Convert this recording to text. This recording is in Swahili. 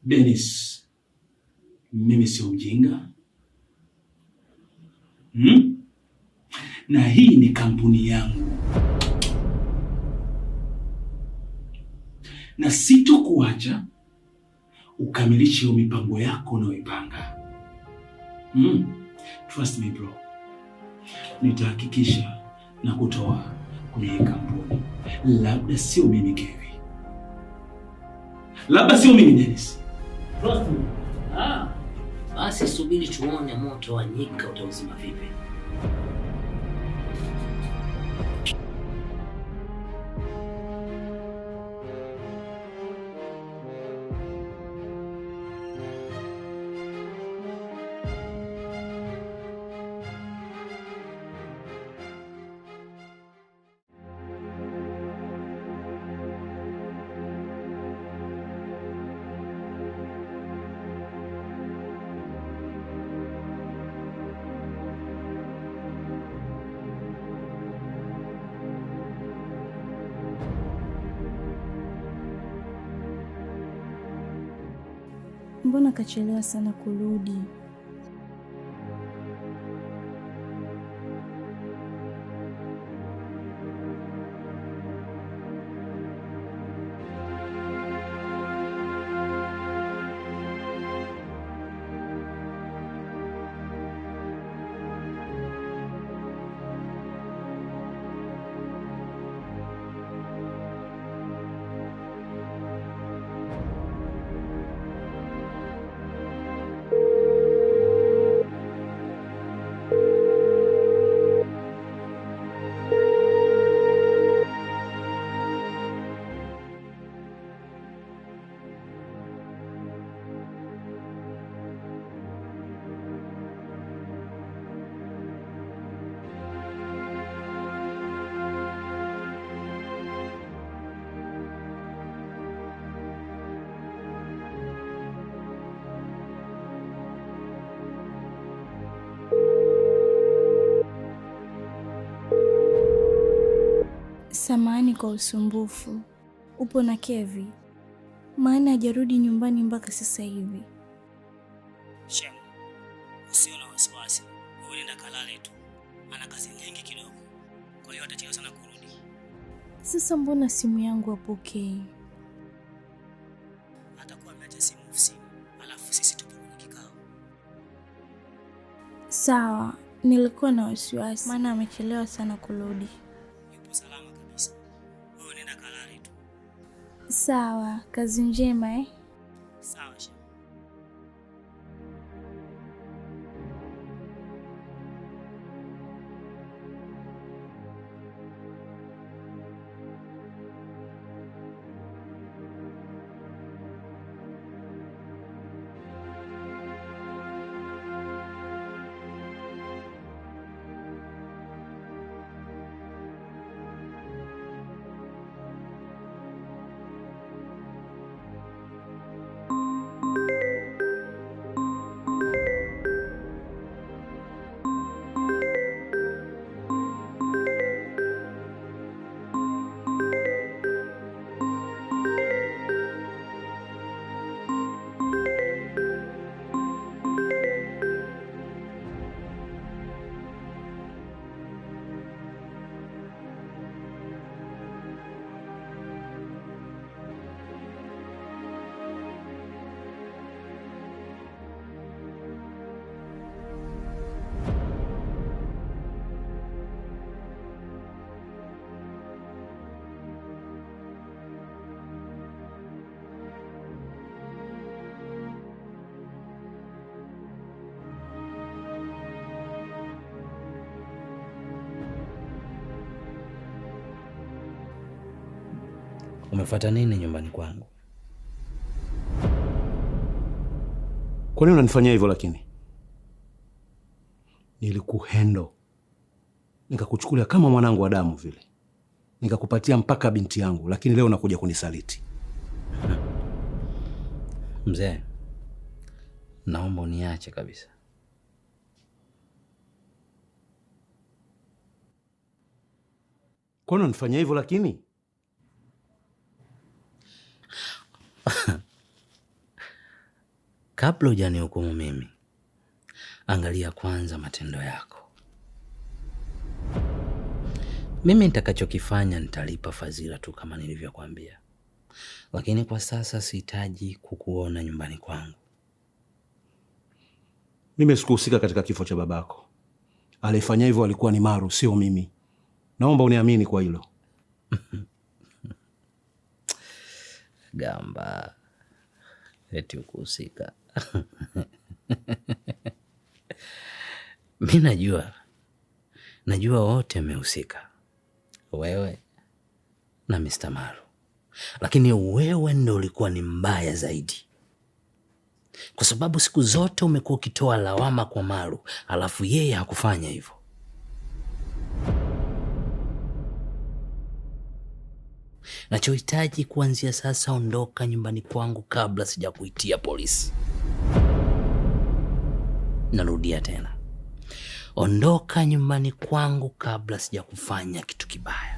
Dennis, mimi sio mjinga, Na hii ni kampuni yangu na sitokuacha ukamilishe hiyo mipango yako unayoipanga. Trust me bro, nitahakikisha na kutoa kwenye hii kampuni. Labda sio mimi Kevi, labda sio mimi Dennis. Trust me. Ah, basi subiri tuone moto wa nyika utauzima vipi. Mbona kachelewa sana kurudi? Samahani kwa usumbufu. Upo na Kevi? Maana hajarudi nyumbani mpaka sasa hivi. Shem, usio na wasiwasi, wewe nenda kalale tu, ana kazi nyingi kidogo, kwa hiyo atachelewa sana kurudi. Sasa mbona simu yangu hapokei? Atakuwa ameacha simu ofisini, alafu sisi tupo kwenye kikao. Sawa, nilikuwa na wasiwasi maana amechelewa sana kurudi. Yupo salama kabisa, wewe nenda kalale tu. Sawa, kazi njema eh? Sawa Shem. Umefuata nini nyumbani kwangu? Kwa nini unanifanyia hivyo lakini? Nilikuhendo, nikakuchukulia kama mwanangu wa damu vile, nikakupatia mpaka binti yangu, lakini leo unakuja kunisaliti. Mzee, naomba uniache kabisa. Kwa nini unanifanyia hivyo lakini? Kabla hujanihukumu mimi, angalia kwanza matendo yako. Mimi nitakachokifanya nitalipa fadhila tu kama nilivyokuambia, lakini kwa sasa sihitaji kukuona nyumbani kwangu. Mimi sikuhusika katika kifo cha babako. Aliyefanya hivyo alikuwa ni Maru, sio mimi. Naomba uniamini kwa hilo. Gamba, eti ukuhusika? Mi najua, najua wote mmehusika, wewe na Mr. Maru, lakini wewe ndo ulikuwa ni mbaya zaidi, kwa sababu siku zote umekuwa ukitoa lawama kwa Maru, alafu yeye hakufanya hivyo. Nachohitaji kuanzia sasa, ondoka nyumbani kwangu kabla sijakuitia polisi. Narudia tena, ondoka nyumbani kwangu kabla sijakufanya kitu kibaya.